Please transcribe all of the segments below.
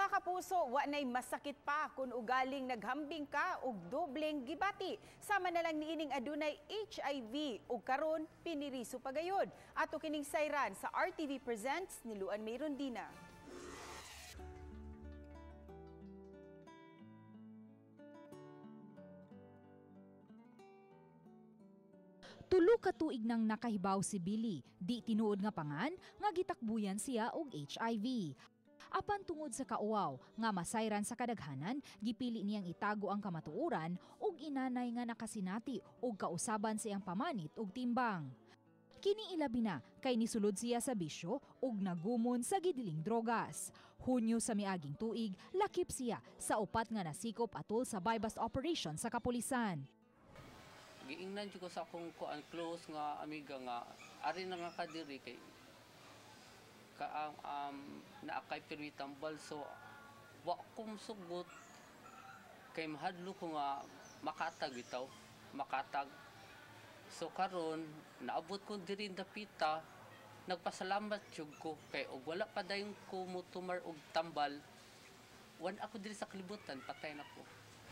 Mga kapuso, wa na'y masakit pa kung ugaling naghambing ka og dobleng gibati. Sama na lang niining adunay HIV ug karon piniriso pagayod. Ato kining sayran sa RTV Presents ni Luan May Rondina. Tulo ka tuig nang nakahibaw si Billy, di tinuod nga pangan nga gitakbuyan siya og HIV. Apan tungod sa kauaw nga masayran sa kadaghanan, gipili niyang itago ang kamatuoran ug inanay nga nakasinati og kausaban sa iyang pamanit og timbang. Kini ilabi na kay nisulod siya sa bisyo ug nagumon sa gidiling drogas. Hunyo sa miaging tuig, lakip siya sa upat nga nasikop atol sa buy-bust operation sa kapulisan. Giingnan ko sa akong kuan close nga amiga nga ari na nga kadiri kay ka naakay pirmitambal, so wa kong sugot kay mahadlo ko nga makatag bitaw makatag. So karon naabot ko diri dapita, nagpasalamat jud ko kay og wala pa dayon ko motumar og tambal, wan ako diri sa kalibutan, patay na ko.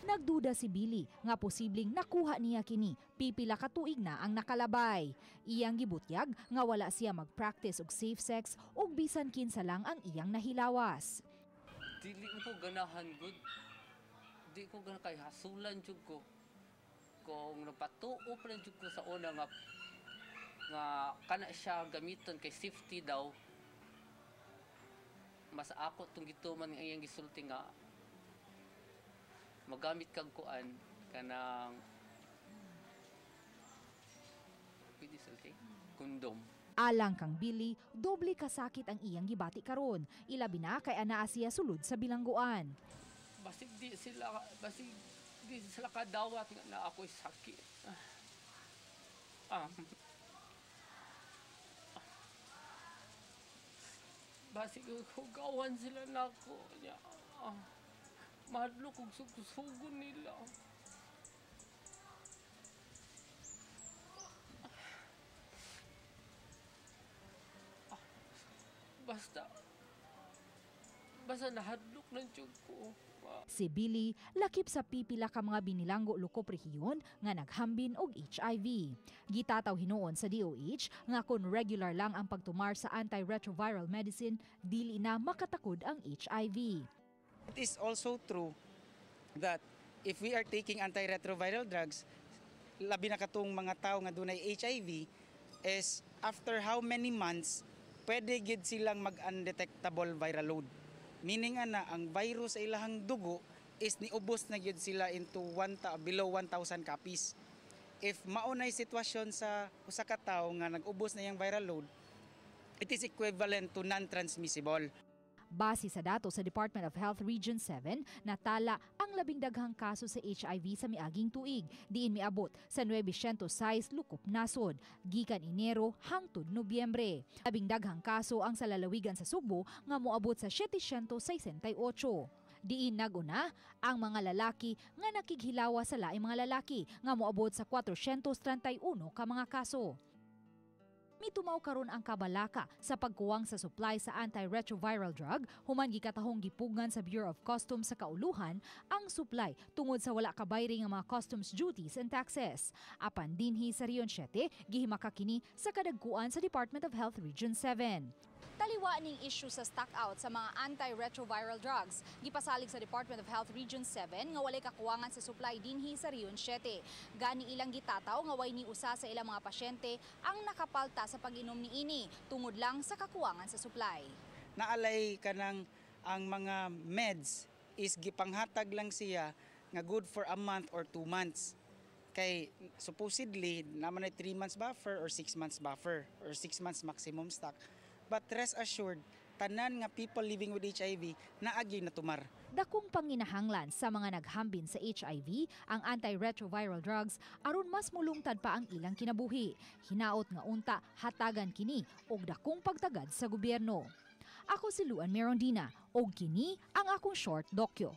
Nagduda si Billy nga posibleng nakuha niya kini pipila ka tuig na ang nakalabay. Iyang gibutyag nga wala siya mag-practice og safe sex ug bisan kinsa lang ang iyang nahilawas. Dili ko ganahan gud. Di ko ganahan kay hasulan jud ko. Kung napatuo pa rin jud ko sa una nga kana siya gamiton kay safety daw. Mas ako tong gituman nga iyang gisulti nga magamit kag kuan kanang pwede sulti kondom. Alang kang Billy, doble kasakit ang iyang gibati karon. Ilabi na kay anaa siya sulod sa bilangguan. Basig di sila kadawat nga na ako'y sakit. Basig hugawan sila nako. Mahadlok kog sugo nila. Basta nahadlok ng tiyog ko. Si Billy lakip sa pipila ka mga binilanggo lukop rehiyon nga naghambin og HIV. Gitataw hinuon sa DOH nga kon regular lang ang pagtumar sa antiretroviral medicine, dili na makatakod ang HIV. It is also true that if we are taking antiretroviral drugs, labi na katong mga tao nga dunay HIV, is after how many months, pwede gid silang mag-undetectable viral load. Meaning ana, ang virus sa ilahang dugo is niubos na gid sila into below 1,000 copies. If maunay sitwasyon sa usa ka tawo nga nag-ubos na iyang viral load, it is equivalent to non-transmissible. Base sa datos sa Department of Health Region 7, natala ang 10 daghang kaso sa HIV sa miaging tuig, diin miabot sa 906 lukop nasod, gikan Enero hangtod Nobyembre. 10 daghang kaso ang sa lalawigan sa Sugbo nga moabot sa 768. Diin naguna ang mga lalaki nga nakighilawa sa laing mga lalaki nga moabot sa 431 ka mga kaso. Mitumaw karon ang kabalaka sa pagkuwang sa supply sa antiretroviral drug human gikatahong gipugngan sa Bureau of Customs sa kauluhan ang supply tungod sa wala kabayri nga mga customs duties and taxes. Apan dinhi sa Region 7, gihimaka kini sa kadagkuan sa Department of Health Region 7. Taliwa ning issue sa stockout sa mga antiretroviral drugs. Gipasalig sa Department of Health Region 7 nga walay kakuwangan sa supply dinhi sa Region 7. Gani ilang gitataw nga way ni usa sa ilang mga pasyente ang nakapalta sa pag-inom niini tungod lang sa kakuwangan sa supply. Naalay kanang ang mga meds is gipanghatag lang siya nga good for a month or 2 months. Kay supposedly naman ay 3 months buffer or 6 months buffer or 6 months maximum stock. But rest assured, tanan nga people living with HIV naagi na tumar. Dakong panginahanglan sa mga naghambin sa HIV ang antiretroviral drugs aron mas mulungtad pa ang ilang kinabuhi. Hinaot nga unta hatagan kini og dakong pagtagad sa gobyerno. Ako si Luan Merondina og kini ang akong short dokyo.